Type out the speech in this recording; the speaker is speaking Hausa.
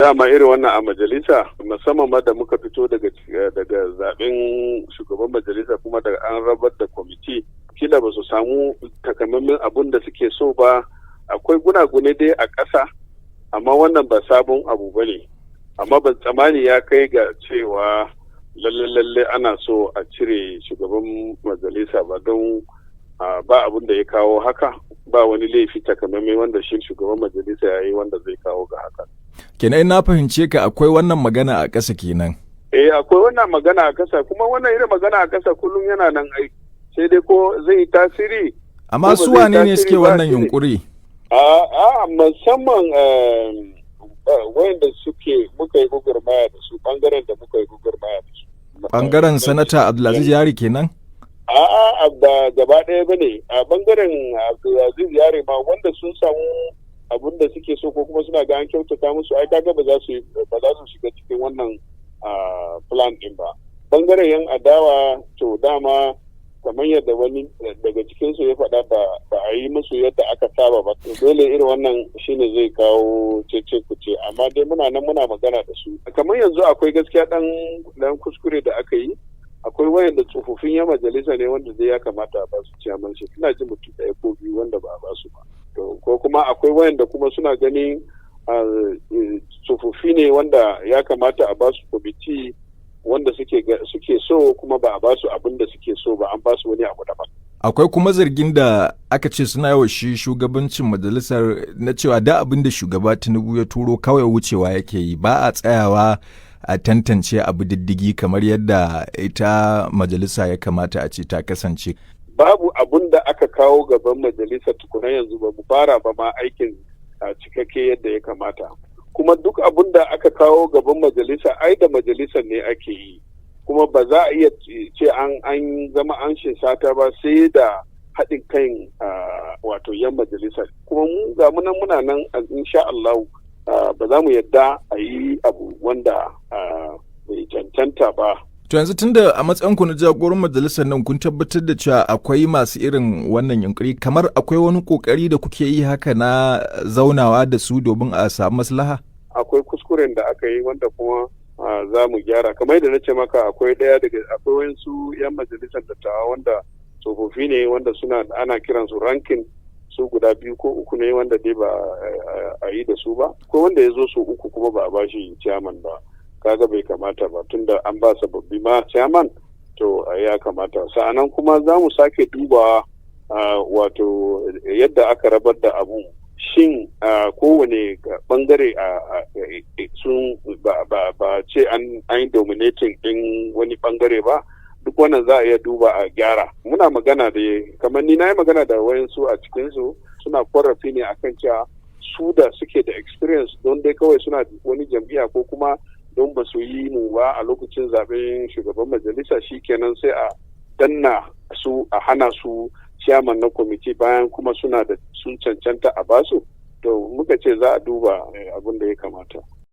Dama irin wannan a majalisa, musamman ma da muka fito daga zaben shugaban majalisa kuma da an rabar da kwamiti, kila ba su samu takamaiman abun da suke so ba. Akwai gunagune dai a ƙasa, amma wannan ba sabon abu ba ne. Amma ban tsammani ya kai ga cewa lalle lalle ana so a cire shugaban majalisa ba, don ba abun da ya kawo haka, ba wani laifi takamaimai wanda shi shugaban majalisa ya yi wanda zai kawo ga haka. Kenan na fahimce ka, akwai wannan magana a ƙasa kenan. Eh, akwai wannan magana a ƙasa, kuma wannan irin magana a ƙasa kullum yana nan ai, sai dai ko zai yi tasiri. Amma su wane ne suke wannan yunkuri? A musamman wayanda suke muka yi gwagwarmaya da su, bangaren da muka yi gwagwarmaya da su. Bangaren Sanata Abdulaziz Yari kenan? A'a, ba gaba ɗaya ba ne. A bangaren Abdulaziz Yari ma, wanda sun samu abin da suke so ko kuma suna ga an kyautata musu, ai kaga ba za su shiga cikin wannan plan din ba. Bangaren yan adawa, to dama kamar yadda wani daga cikinsu ya faɗa, ba a yi musu yadda aka saba ba. To dole irin wannan shine zai kawo cece kuce, amma dai muna nan muna magana da su. Kamar yanzu akwai gaskiya dan kuskure da aka yi. Akwai wayanda tsofaffin yan majalisa ne wanda zai ya kamata a ba su chairmanship, ina ji mutum ɗaya ko biyu wanda ba a ba su ba. To ko kuma akwai wayanda kuma suna ganin tsofaffi ne wanda ya kamata a ba su kwamiti wanda suke so, kuma ba a ba su abin da suke so ba, an ba su wani abu daban. Akwai kuma zargin da aka ce suna yawa shi shugabancin majalisar na cewa da abin da shugaba Tinubu ya turo kawai wucewa yake yi, ba a tsayawa a tantance abu diddigi kamar yadda ita majalisa ya kamata a ce ta kasance. Babu abun da aka kawo gaban majalisa tukuna, yanzu ba mu fara ba ma aikin a cikakke yadda ya kamata. Kuma duk abun da aka kawo gaban majalisa, ai da majalisar ne ake yi, kuma ba za a iya ce an zama an sata ba sai da haɗin kan wato yan majalisar. Kuma mu ga munan muna nan, insha Allah ba za mu yadda a yi abu wanda bai cancanta ba. To yanzu tunda a matsayin ku na jagoran majalisar nan kun tabbatar da cewa akwai masu irin wannan yunkuri, kamar akwai wani kokari da kuke yi haka na zaunawa da su domin a samu maslaha? Akwai kuskuren da aka yi wanda kuma za mu gyara. Kamar yadda na ce maka, akwai ɗaya daga akwai wasu 'yan majalisar dattawa wanda tsofaffi ne wanda suna ana kiransu ranking, su guda biyu ko uku ne wanda dai ba a yi da su ba, ko wanda ya zo su uku kuma ba a bashi chairman ba. Kaga bai kamata ba, tunda an ba sababbi ma chairman, to ya kamata. Sa'annan kuma za mu sake duba wato yadda aka rabar da abu, shin kowane bangare sun ba ce an yi dominating din wani bangare ba. Duk wannan za a iya duba a gyara. Muna magana da, kamar ni na yi magana da wayansu a cikinsu, suna korafi ne akan cewa su da suke da experience, don dai kawai suna wani jam'iyya ko kuma don ba su yi mu ba a lokacin zaben shugaban majalisa, shi kenan sai a danna su a hana su chairman na kwamiti, bayan kuma suna da sun cancanta a basu. To muka ce za a duba abin da ya kamata.